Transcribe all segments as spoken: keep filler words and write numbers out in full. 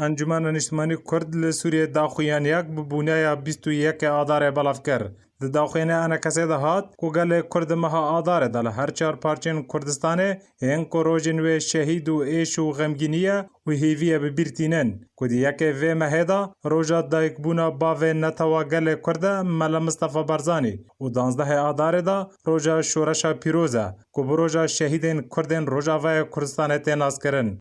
Encûmena Niştimanî Kurd li Sûriyê daxuyaniyak bi bûneya bîst û yekê Adarê belav kir. Di daxuyaniya ENKSê de hat ku gelê Kurd di meha Adarê de li her çar parçeyên Kurdistanê yên ku rojên wê şehîd û êş û xemgînî ye û hêvî ye bi bîr tînin, ku di yekê vê mehê de roja dayikbûna bavê netewa gelê Kurd e Mele Mistefa Barzanî û danzdehê Adarê de roja şoreşa pîroz e ku bi roja şehîdên Kurdên Rojavayê Kurdistanê tê naskirin.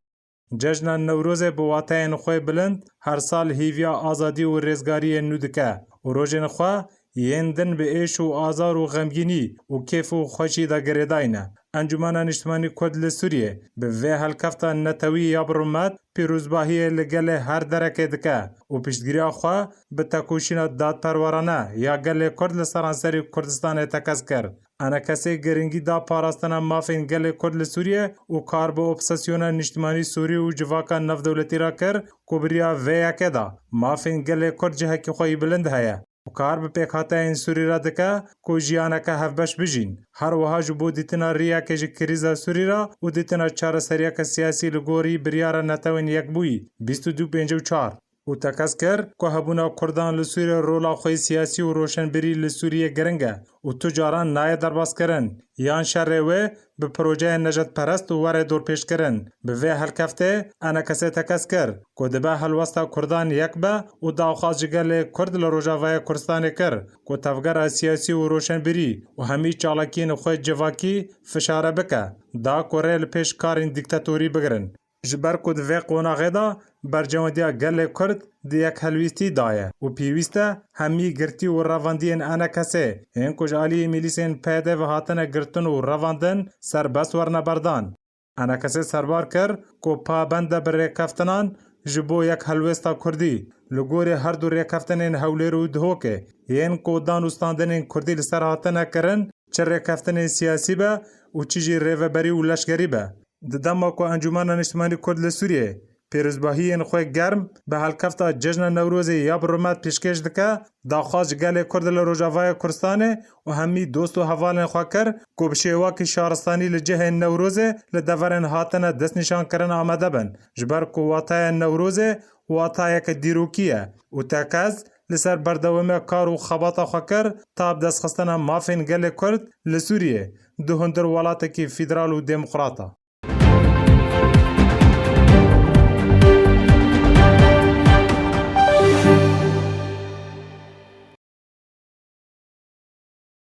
Cejna Newrozê bi wateyên xwe bilind her sal hêviya azadî û rêzgariyên nû dike û rojên xwe yên din bi êş û azar û xemgînî û kêf û xweşî de girêdayî ne. Encûmena Niştimanî Kurd li Sûriyê bi vê helkefta netewî ya bi rûmet pîrozbahiyê li gelê her derekê dike û piştgiriya xwe bi tekoşîna dadperwerane ya gelê Kurd li seranserî Kurdistanê tekez kir. ENKSê girîngî da parastina mafên gelê Kurd li Sûriyê û kar bi opsesyona niştimanî Sûrî û civaka navdewletî re kir ku bi riya vê yekê de mafên gelê Kurd cihekî xwe yî bilind heye û kar bi pêkhateyên Sûrî re dike ku jiyaneke hevbeş bijîn. Her wiha ji bo dîtina riyekê ji krîza Sûrî re û dîtina çareseriyeke siyasî li gorî biryara Netewên Yekbûyî bîst û du pêncî û çar û tekez kir ku hebûna Kurdan li Sûriyê rola xwe yê siyasî û roşenbîrî li Sûriyê giring e û tu caran nayê derbazkirin yan şerê wê bi projeyên nejadperest û were dorpêçkirin. Bi vê helkeftê ENKSê tekez kir ku dibe helwesta Kurdan yek be û daxwaz ji gelê Kurd li Rojavayê Kurdistanê kir ku tevgera siyasî û roşenbîrî û hemî çalakiyên xwe civakî fişare bike, da ku rê li pêş karên dîktatorî bigirin. Ji ber ku di vê qonaxê de berjewendiya gelê Kurd di yekhelwîstî de ye û pêwîst e hemî girtî û revandiyên ENKSê yên ku ji aliyê mîlîsên P D ve hatine girtin û revandin serbest werine berdan. ENKSê serbar kir ku pabend e bi rêkeftinan ji bo yek helwêsta Kurdî li gorî her du rêkeftinên Hewlêr û Dihokê yên ku dan û standinên Kurdî li ser hatine kirin, çi rêkeftinên siyasî be û çi jî rêveberî û leşkerî be. Di dema ku Encûmena Niştimanî Kurd li Sûriyê pîrozbahiyên xwe germ bi helkefta Cejna Newrozê ya bi rûmet pêşkêş dike, daxwaz ji gelê Kurd li Rojavayê Kurdistanê û hemî dost û hevalên xwe kir ku bi şêwakî şaristanî li cihên Newrozê li deverên hatine destnîşankirin amade bin, ji ber ku wataya Newrozê watayeke dîrokî ye û tekez li ser berdewamiya kar û xebata xwe kir ta bi destxistina mafên gelê Kurd li Sûriyê di hundir welatekî federal û demokrat e.